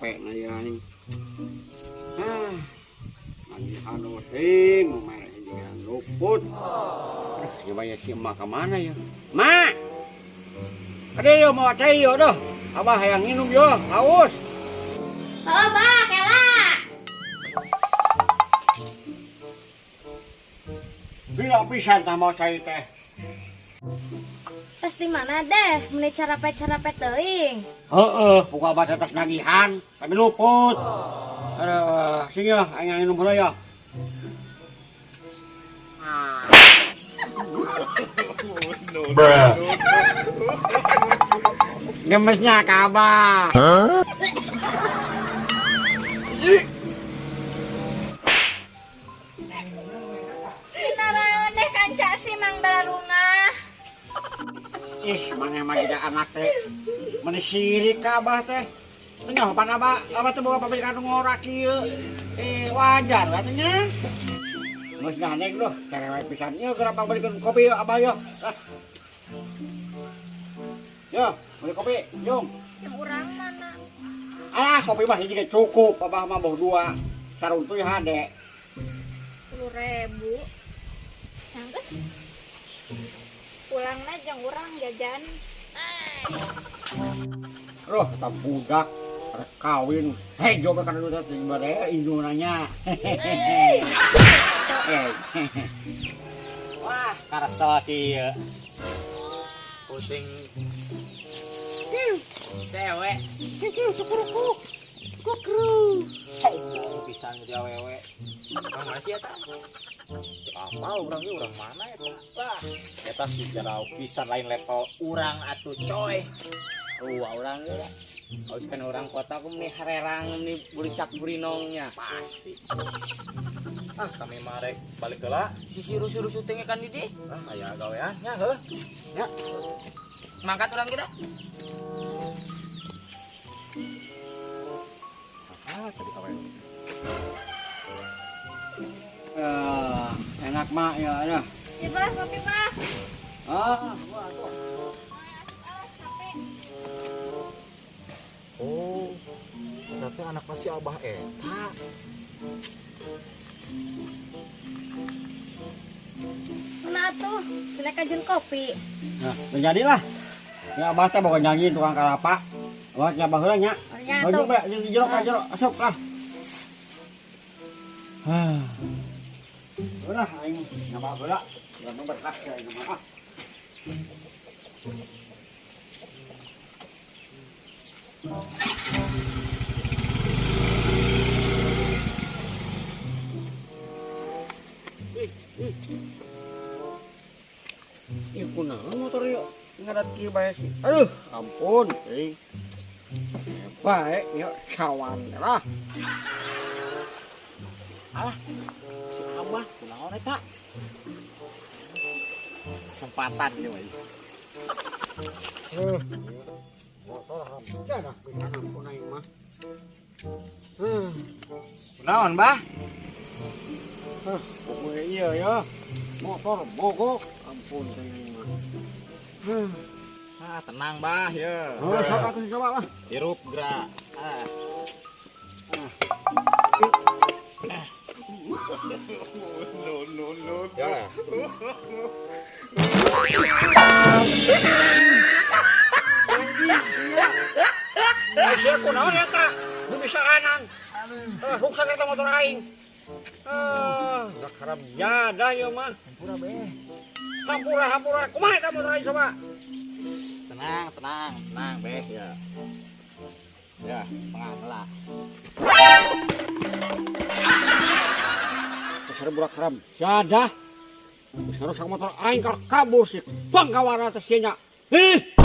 Capek na ya anjing. Ah. Nagihan sing mere hiji luput. Aduh, ieu mah si emak ka mana ya? Mak. Aduh, yo mau cai yo doh. Abah hayang minum yo, haus. Oh, bah, kela. Bila pisan tah mau cai teh. Tes di mana deh? Meni carapet-carapet teuing. Heeh, buka abah atas nagihan, kami luput. Aduh, sing yo, aing minum heula yo. Bruh. Gemesnya ka abah. Huh? Naraon deh kanca si Mang Bararungah. Ih, mana mah jiga anak teh. Meni sirik ka abah teh. Teu nyaho pan abah, abah teh boga pamajikan nu ngora kieu. Eh, wajar atuh nya. Geus gandeng loh, cerewet pisan. Ieu geura pangbeulikeun kopi yo abah yo. Ah. Yo, beli kopi, Jung. Yang urang mana? Alah, kopi mah hiji ge cukup, abah mah boh dua. Saruntuy hade. 10.000. Yang geus. Pulangna jeung urang jajan. Roh, eta budak rek kawin. Hejo ka kana duit teh bare induna nya. Eh. Wah, karasa kieu. Pusing. Cewek. Cukurukuk. Kukru. Sombong pisan jadi awewe. Urang mana sih eta? Apa urang ieu urang mana eta? Wah, eta sih jarau pisan lain level urang atuh coy. Wah, urang ieu. Harus kan orang kota aku nih harerang nih buricak burinongnya. Pasti. Ah, kami mah rek balik heula. Sisi rusuh-rusuh teh kan di dieu. Ah, aya gawean nya heuh. Ya. Mangkat orang kita. Ah, tadi awewe. Eh, enak mak ya, ya. Ya bah, kopi bah. Ah, wah tuh. Oh, berarti anak si abah eta. Mana atuh? Cenah kajeun kopi. Nah, terjadilah. Ya abah teh boga janji tukang kalapa. Abah nya baheula nya. Oh, nya Maju atuh. bae jeung di jero ka jero, asup lah. Ah. Ulah aing nyaba heula. Urang berkah ya aing mah. Ah. Ih, ih. Ih, kunaon motor ieu? Ngadat kieu bae sih. Aduh, ampun euy. Bae ieu sawan lah. Alah, si abah kunaon eta? Kesempatan ieu mah. Motor jadah pisan ampun aing mah. Kunaon, Bah? Pokoknya iya ya. Motor mogok, ampun teh aing mah. Ah, tenang, Bah, ya. Oh, sok atuh coba lah. Hirup gerak. Ah. No, no, no. Ya. Ai sia kunaon eta? Nu bisa kanan. Eh, ruksak eta motor aing. Ah, dak haram jadah ieu mah. Hampura beh. Hampura hampura kumaha eta motor aing coba? Tenang, tenang, tenang beh ya. Ya, pengang lah. Dasar budak haram jadah. Geus ngarusak motor aing kalau kabur sih. Bangkawara teh sia nya. Ih.